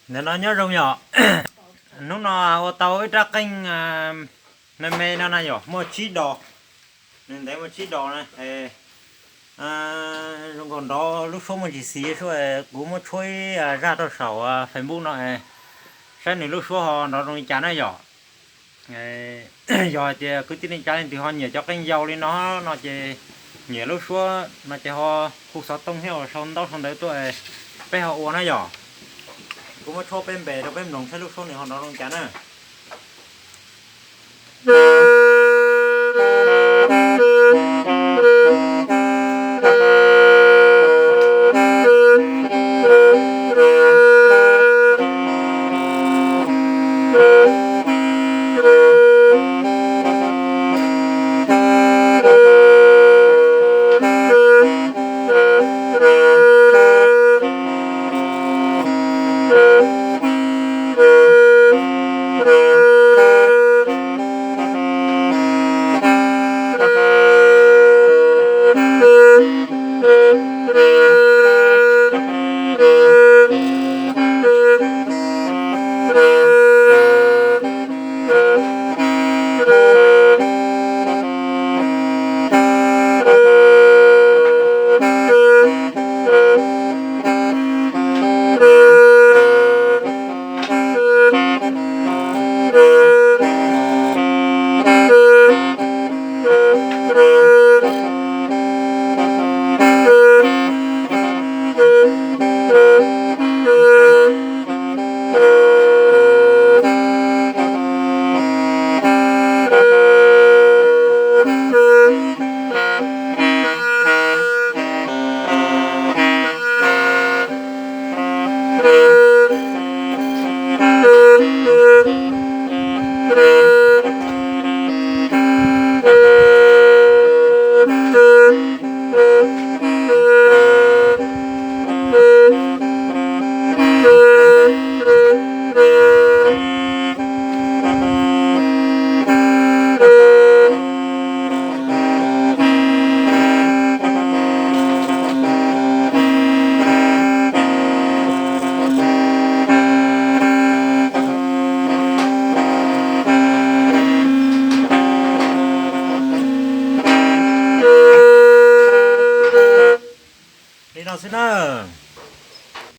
Ntawm no nyob zoo yom. Hnub no ua tau ib rab qeej me me no na yom, muaj tsib dos. Nws ntev muaj tsib dos na. Zoo nkaus nrov lub suab muaj ntsis xis, kuv muab tshuab ib zaj rau saum Facebook no, saib nws lub suab ho nrov zoo li cas na yom. Yog hais tias kwv tij neej tsa leej twg ho nyiam cov qeej yau li no no ces, nyiam lub suab no ces ho hu xov tooj thiab sau ntaub sau ntawv tuaj, peb ho ua na yom. Kuv muab tshuab peb npe rau peb mloog saib lub suab nws ho nrov zoo li cas na.